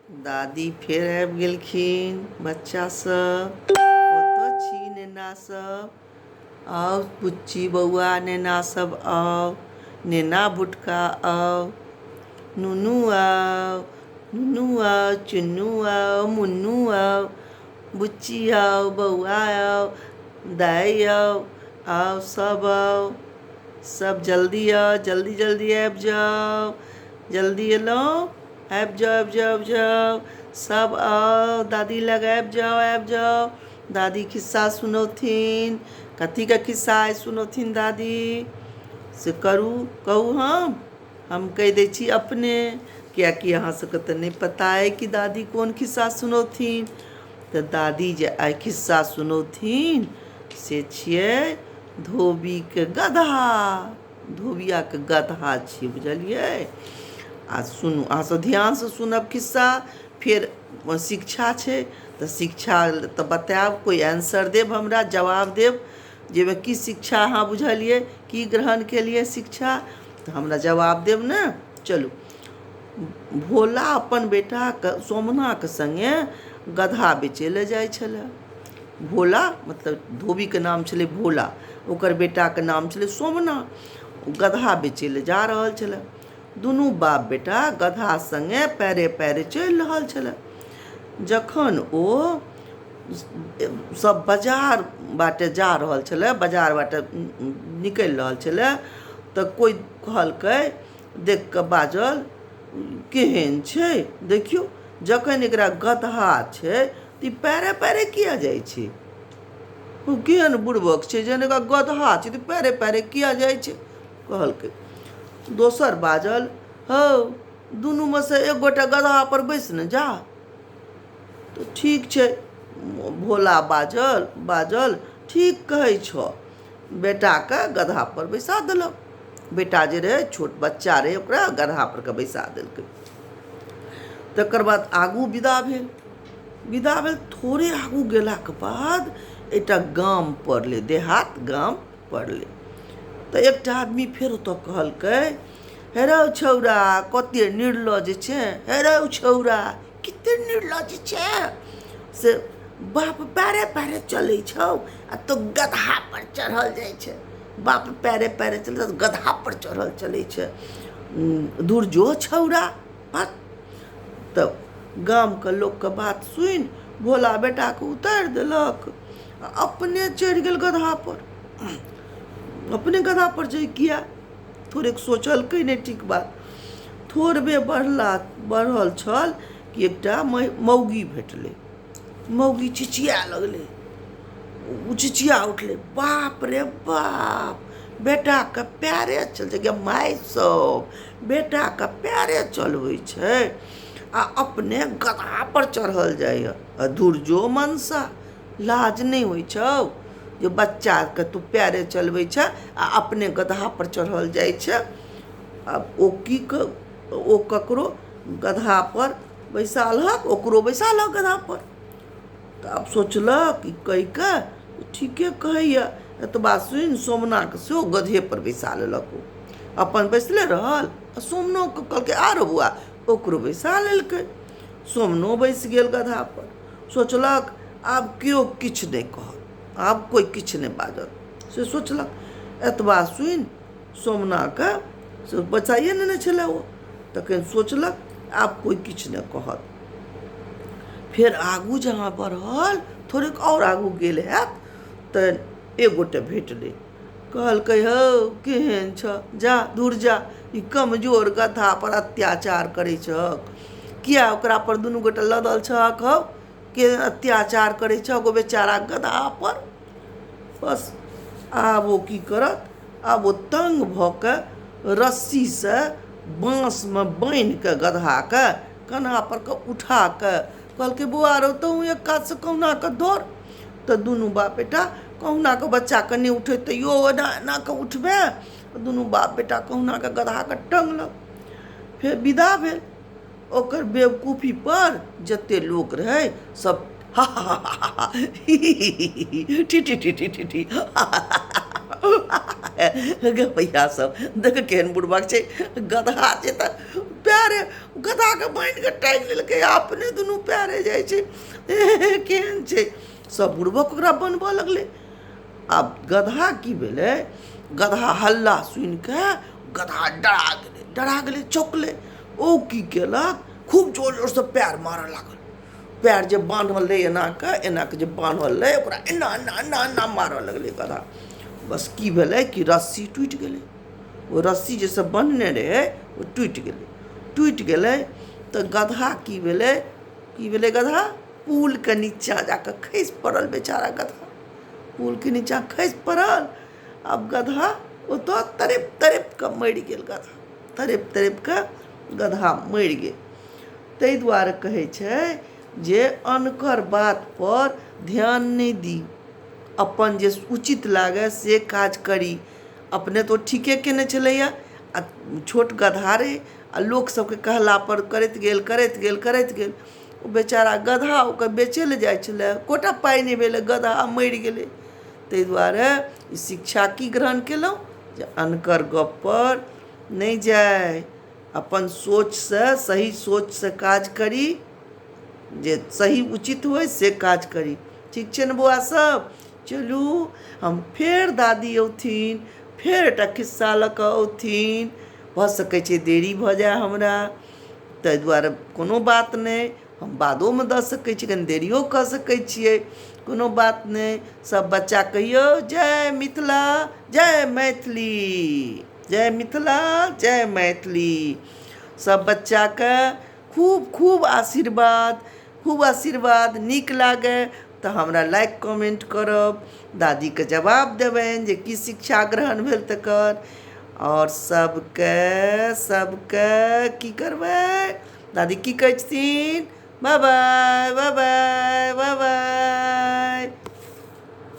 दादी फेर आबि गेलखिन। बच्चा सब कतऽ छी? नेना सब आउ, बुच्ची बौआ नेना सब आउ, नेना भुटका आउ, नुनू आउ, नुनू आउ, चुन्नू आउ, मुन्नू आउ, बुच्ची आउ, बौआ आउ, दाइ आउ, आउ सब आउ, सब जल्दी आउ, जल्दी जल्दी आबि जाउ, जल्दी एलहुँ, आबि जाउ, आबि जाउ, आबि जाउ, सब आउ, दादी लग आबि जाउ, आबि जाउ, दादी खिस्सा सुनौथिन। कथीके खिस्सा आइ सुनौथिन दादी? से करू, कहू। हम कहि दै छी अपने, किएकि अहाँ सबके तऽ नहि पता अइ कि दादी कोन खिस्सा सुनौथिन। तऽ दादी जे आइ खिस्सा सुनौथिन से छियै धोबीके गदहा। धोबियाके गदहा छियै, बुझलियै? आ सुनू, अहाँसभ ध्यानसँ सुनब खिस्सा। फेर शिक्षा छै तऽ शिक्षा तऽ बतायब, कोइ आन्सर देब, हमरा जवाब देब जाहिमे की शिक्षा अहाँ बुझलियै, की ग्रहण केलियै शिक्षा, तऽ हमरा जवाब देब ने। चलू, भोला अपन बेटाके सोमनाके सङ्गे गदहा बेचै लए जाइ छलए। भोला मतलब धोबीके नाम छलै भोला, ओकर बेटाके नाम छलै सोमना। गदहा बेचै लए जा रहल छलए। दुनू बाप बेटा गदहा सङ्गे पैरे पैरे चलि रहल छलए। जखन ओ सब बाजार बाटे जा रहल छलै, बाजार बाटे निकलि रहल छलै, तऽ कोइ कहलकै, देख कऽ बाजल, केहन छै देखियौ, जखन एकरा गदहा छै तऽ ई पैरे पैरे किया जाइ छै? ओ केहन बुड़बक छै, जहन एकरा गदहा छै तऽ पैरे पैरे किया जाइ छै? कहलकै। दोसर बाजल, हौ, दुनूमे सँ एक गोटा गदहापर बैस ने जा। तऽ ठीक छै, भोला बाजल, बाजल, ठीक कहै छह। बेटाके गदहापर बैसा देलक। बेटा जे रहै, छोट बच्चा रहै, ओकरा गदहापर के बैसा देलकै। तकर बाद आगू विदा भेल। विदा भेल, थोड़े आगू गेलाके बाद एकटा गाम पड़लै, देहात गाम पड़लै। तऽ एकटा आदमी फेर ओतऽ कहलकै, हे रौ छौड़ा, कते निर्लज छै, हे रौ छौड़ा, कते निर्लज छै से, बाप पैरे पैरे चलै छौ आ तो गदहा पर चढ़ल जाइ छै। बाप पैरे पैरे चलै, गदहा पर चढ़ल चलै छै, दूर जो छौड़ा। तऽ गामके लोकके बात सुनि भोला बेटाके उतारि देलक आ अपने चढ़ि गेल गदहापर। अपने गदहापर चढ़ि किया थोड़ेक सोचलकै नहि ठीक बात। थोड़बे बढ़ला बढ़ल छल कि एकटा मौगी भेटलै। मौगी चिचिया लगलै, ओ चिचिया उठलै, बाप रे बाप, बेटाके पैरे चलतै गे माय सब, बेटाके पैरे चलबै छै आ अपने गदहापर चढ़ल जाइए। आ धुरजो मनसा, लाज नहि होइ छौ जे बच्चाके तू पैरे चलबै छै आ अपने गदहापर चढ़ल जाइ छै? आब ओ की ओ ककरो गदहापर बैसा लहक, ओकरो बैसा लहक गदहापर। तऽ आब सोचलक ई कहि कऽ ठीके कहैए। एतबा सुनि सोमनाके सेहो गदहेपर बैसा लेलक। ओ अपन बैसले रहल आ सोमनोके कहलकै, आरो बौआ, ओकरो बैसा लेलकै। सोमनो बैस गेल गदहापर। सोचलक आब केओ किछु नहि कहत, आब कोइ किछु नहि बाजत, से सोचलक। एतबा सुनि सोमनाके से बचाइए नेने छलै ओ। तखन सोचलक आब कोइ किछु नहि कहत। फेर आगू जहाँ बढ़ल, थोड़ेक आओर आगू गेल हैत तऽ एक गोटे भेटलै। कहलकै, हौ, केहन छह, जा दूर जा, ई कमजोर गदहापर अत्याचार करै छहक किया? ओकरा पर दुनू गोटे लदल छहक, हौ, के अत्याचार करै छहक ओ बेचारा गदहापर? बस, आब ओ की करत? आब ओ तंग भऽ कऽ रस्सीसँ बाँसमे बान्हि कऽ गदहाके कन्हा पर कऽ उठा कऽ कहलकै, बौआ रौ, तहूँ एक कातसँ कहुना कऽ धर। तऽ दुनू बाप बेटा कहुना कऽ, बच्चाके नहि उठै तैयो एना एना कऽ उठबै, दुनू बाप बेटा कहुना कऽ गदहाके टङ्गलक। फेर विदा भेल। ओकर बेवकूफी पर जते लोक रहै सब हा हा हा हा, ही ही ही ही, ठी ठी ठी ठी ठी ठी, गे भैया सब, देख केहन बुड़बक छै, गदहा छै तऽ पैरे पैरे गदहाके बान्हि कऽ टाँगि लेलकै आ अपने दुनू पैरे जाइ छै। केहन छै, सब बुड़बक ओकरा बनबऽ लगलै। आब गदहा की भेलै, गदहा हल्ला सुनि कऽ गदहा डरा गेलै, डरा गेलै, चौंकलै। ओ की केलक, खूब जोर जोरसँ पैर मारऽ लागल। पैर जे बान्हल रहै एना कऽ, एना कऽ जे बान्हल रहै, ओकरा एना एना एना एना मारऽ लगलै गदहा। बस की भेलै कि रस्सी टूटि गेलै। ओ रस्सी जाहिसँ बन्हने रहै ओ टूटि गेलै। टूटि गेलै तऽ गदहा की भेलै, की भेलै, गदहा पुलके नीचाँ जा कऽ खसि पड़ल। बेचारा गदहा पुलके नीचाँ खसि पड़ल। आब गदहा ओतऽ तड़पि तड़पि कऽ मरि गेल। गदहा तड़पि तड़पि कऽ गदहा मरि गेल। ताहि दुआरे कहै छै जे अनकर बातपर ध्यान नहि दी, अपन जे उचित लागय से काज करी। अपने तऽ ओ ठीके कयने छलैए आ छोट गदहा रहै आ लोकसभके कहलापर करैत गेल, करैत गेल, करैत गेल। ओ बेचारा गदहा ओकर बेचय लए जाइ छलै, एकोटा पाइ नहि भेलै, गदहा मरि गेलै। ताहि दुआरे ई शिक्षा की ग्रहण केलहुँ जे अनकर गप्पपर नहि जाइ, अपन सोचसँ, सही सोचसँ काज करी, जे सही उचित होइ से काज करी। ठीक छै ने बौआ सब? चलू, हम फेर दादी औथिन, फेर एकटा खिस्सा लऽ कऽ औथिन। भऽ सकै छै देरी भऽ जाय हमरा, ताहि दुआरे कोनो बात नहि, हम बादोमे दऽ सकै छी, कनि देरियो कऽ सकै छियै, कोनो बात नहि। सब बच्चा कहियौ जय मिथिला जय मैथिली, जय मिथिला जय मैथिली। सब बच्चाके खूब खूब आशीर्वाद, खूब आशीर्वाद। नीक लागै तऽ हमरा लाइक कमेंट करब, दादीके जवाब देबनि जे की शिक्षा ग्रहण भेल तकर। आओर सबके सबके की करबै, दादी की कहै छथिन, बाय बाय बाय बाय।